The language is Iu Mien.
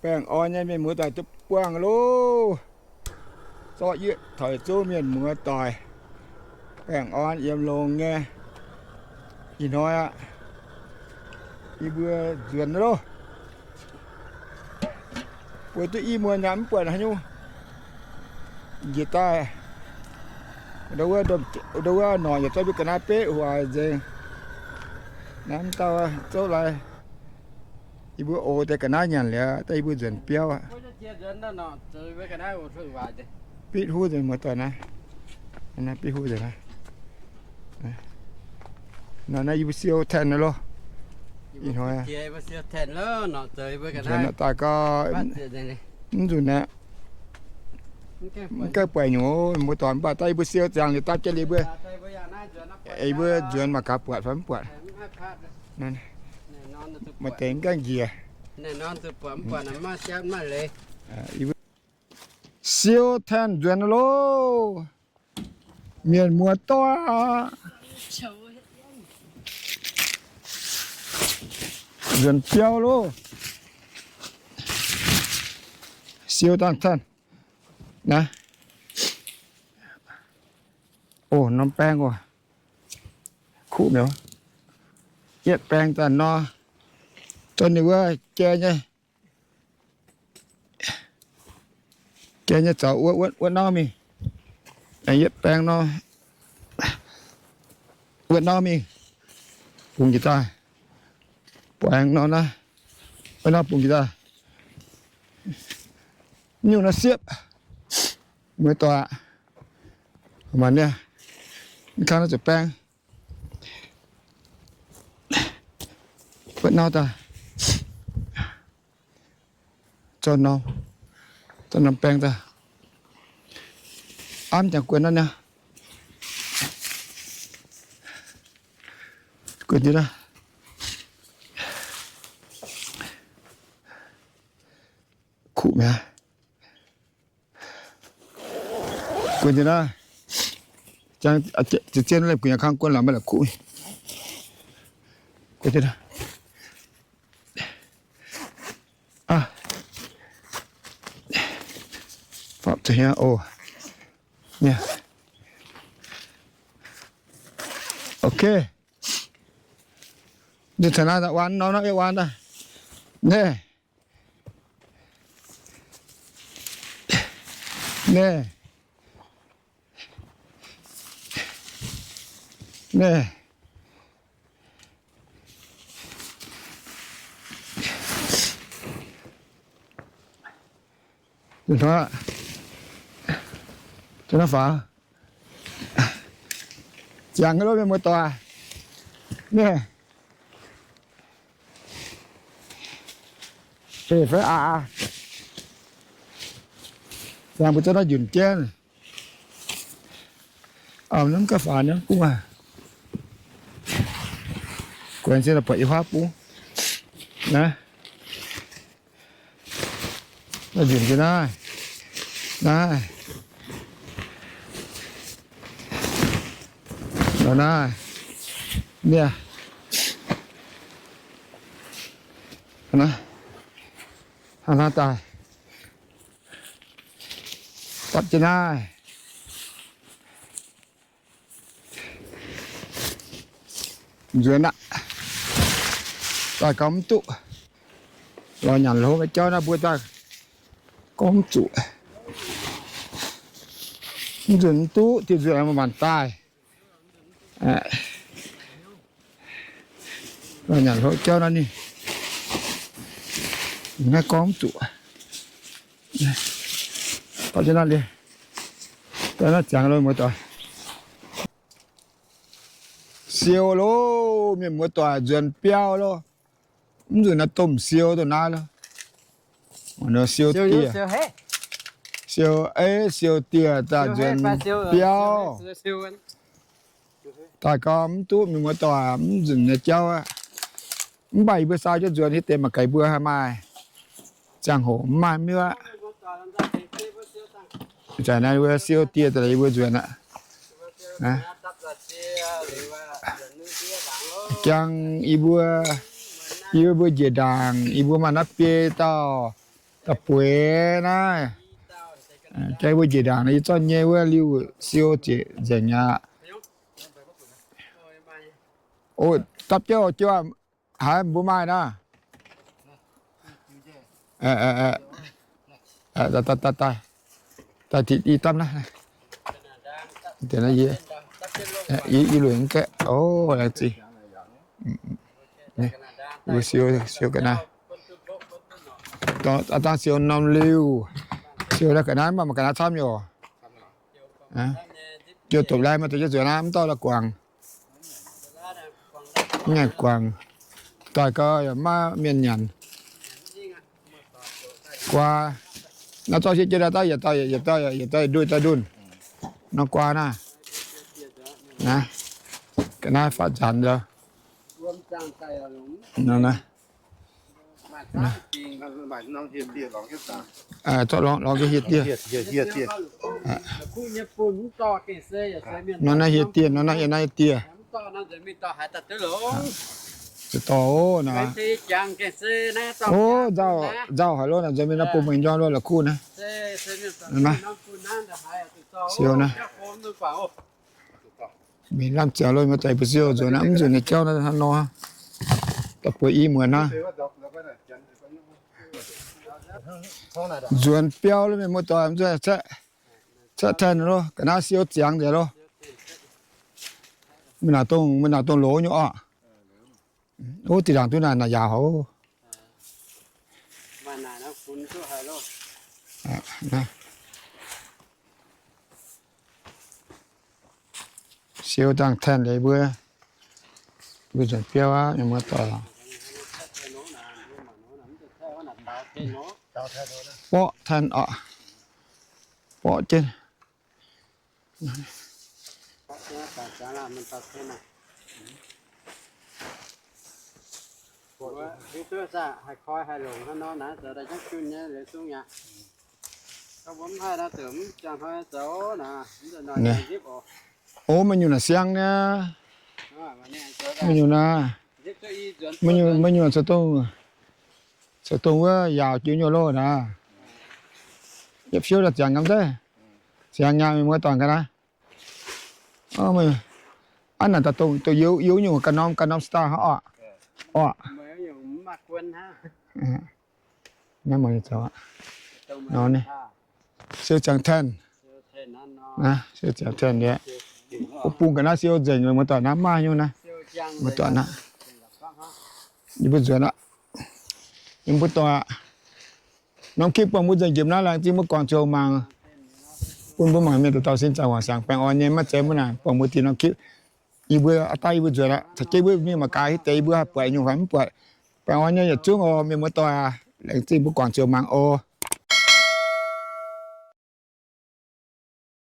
Baengh orn nyei mienh muoz doic duqv buangh loh. Zorqv yie taux zouv mienh muoz doic baengh orn yiem longx nyei. Ih hnoi aqv, yie mbuo nzuonx loh. Buatc duqv i muonz yaac mv buatc haaix nyungc. Njiec daaih, wuov norqc yietc zoi mbuo ga'naaiv beqv huaax nzengc. Naaiv mv dauh zouv lai, yie mbuo ox deix ga'naaiv nyanc liuz, daaih yie mbuo nzuonx biauv aqv. Bitv huv nzengc muoz-doic naaiv. Bitv huv nzengc naaiv. Nor naaiv yie mbuo siou tanh loh. Ih hnoi nzuonx daaih gau, mv nzunc aqv. Mv gaengh buatc nyungc, muoz-doic, mv baac daaih yie mbuo siou ziangx liuz daaih jienv liuz mbuo, yie mbuo nzuonx mangc gaax buatc fai mv buatc. Maaih deix mv gaengh njiec. Siou tanh nzuonx loh. Mienh muoz-doic, nzuonx biauv loh. Siou dangh tanh naaiv. O, norm baeng oc. Kuv mi'aqv. Yietv baeng daaih nor, zorqv ninh wuov jai nyei, jai nyei zaux wuov, wuov nauv mingh. Aengx yietv baeng nor, wuov nauv mingh. Bungx jiex daaih. Baeng nor naaiv, wuov nauv bungx jiex daaih. Nyungc naaiv siepv, muoz-doic. Maaih niaa, mv kangv naaiv zuqc baeng. Wuov nauv daaih. Zorqv norm, zorqv norm baeng daaih. Amv jangx guon naaiv niaa. Guon jienv naaiv. Kuv mi'aqv. Guon jienv naaiv. Zien, zien la'guin yaac kangv guon la'maah la'kuqv. Guon jienv naaiv. Fapv zuqc hnyangx oc. Ok. Ninh caux naaiv daaih waan nor, nor yie waan daaih. Naaiv. Naaiv. Naaiv. Hnoi, naaiv faaux. Ziangx loh mienh muoz-doic. Naaiv. Heh fai aqc. Ziangx mbuo zorqv naaiv njunc jienv. Auv, mv gaax faaux niaa bung aac. Guaix se buatc i huaav bung. Naaiv. Naaiv njunc jienv naaiv. Naaiv. Naaiv. Niaa. Naaiv. Hnangv naaiv daaih. Dapv jienv naaiv. Nzuonx aqv. Daaih gauh mv duqv. Lorz nyanc hlo nyei jauv naaiv mbuo daaih gorngv mv zuqc. Mv nzunc mv duqv, diuh nzunc aengx maanc daaih. Lorz nyanc hlo jauv naaiv ninh, naaiv gorngv mv zuqc. Daaih jienv naaiv liuz, daaih naaiv ziangx loh muoz-doic. Siou loh, mienh muoz-doic, nzuonx biauv loh. Mv nzunc naaiv domh siou dongh naaiv loh. Siou dieh, siou ei, siou dieh daaih nzuonx biauv. Daaih gauh mv duqv mienh muoz-doic, mv nzunc nyei jauv aqv. Mv baac yie mbuo saau jienv nzuonx hitv deix mangc gaax mbuo haih maaih ziangh hoc mv maaih miuv aqv. Ih zanc naaiv mbuo siou dieh daaih yie mbuo nzuonx aqv. Jangx yie mbuo, yie mbuo njiec ndaangc, yie mbuo maaih naaiv biei dauh Da'bueix naaiv, jai mbuo njiec ndaangc naaiv, yie zorqv nyei wuov liuh siou ziec nzengc aqv. O, dapv jiouv jiouv aqv, haiz mbuo maaih naaiv. Daaih, daaih, daaih, daaih, i dapv naaiv. Yie, yie lueic mv gaeqv. O, laengz zingh. Mbuo siou, siou ga'naaiv. Dangh siou norm liuh. Siou naaiv ga'naaiv, mv baac maaih ga'naaiv camv nyei oc. Jiou dopc lai maaih deix jienv nzuonx aqv, mv dorh la'guangc. Mv ngaengc guangc. Daaih gau yaac maiv mienh nyanc. Guaa. Naaiv zorqv sieqv jienv daaih, yietc dauh yietc dauh yietc dauh ndunh daaih ndunh. Nor guaa naaiv. Naaiv, ga'naaiv faatv nzaanx nzou. Nor naaiv. Zorqv lorngx, lorngx hieh dieh. Nor naaiv hieh dieh, nor naaiv yiem naaiv hieh dieh. Zuqc dorh oc naaiv. O, nzauh, nzauh haic loh naaiv, nzuonx mingh naaiv bun meih njoih loh la'kuqv naaiv. Siou naaiv. Mingh lamh ziangx loh, muoz-doic, bun siou nzuonx naaiv, mv nzuonx nyei jauv naaiv hnangv nor. Da'bueix i muonz hnangv. Nzuonx biauv loh mienh muoz-doic, mv nzuonx caeqv tanh loh, ga'naaiv siou ziangx nzengc loh. Mingh naaic dongh, mingh naaic dongh loz nyei orqc. Wuov dih ndaangc duqv naaic, naaic yaauc haic. Siou dangh tanh liuz mbuo, mbuo nzuonx biauv aqv, mienh muoz-doic. Borqv tanh orqc. Borqv jienv. O, meih nyungc naaic siang niaa. Meih nyungc naaic, meih nyungc, meih nyungc zoux dongh, zoux dongh wuov yaauc jienv nyei loh naaic. Yietc fiouv daaih ziangx gamh nzaiv. Ziangx nyaah mienh muoz-doic ga'naaiv. Aav, naaic daaih dongh, dongh youz, youz nyungc ganh norm, ganh norm style hnangv orqc. Orqc. Naaiv mangc zoux aqv. Nor, siou ziangx tanh. Siou ziangx tanh liuz, wuov bung ga'naaiv siou nzengc, muoz-doic, naaiv maaih nyungc naaiv. Muoz-doic naaiv. Yie mbuo nzuonx aqv. Yie mbuo doic aqv. Norm kipv buangh mbuo nzengc njiec naaiv, laengz zingh mbuo guangc ziouc mangc. Bun mbuo mangc mienh dauh dauh sin zaangc wangc siangx baengh orn nyei, maiv zeiz mbuo naaic buangh mbuo diuh norm kipv. Yie mbuo aav daaih yie mbuo nzuonx aqv. Caux jienv mbuo mingh mangc gaax, hitv deix yie mbuo haih buatc nyungc fai mv buatc. Baengh orn nyei yietc zungv oc, mienh muoz-doic aac. Laengz zingh mbuo guangc ziouc mangc oc.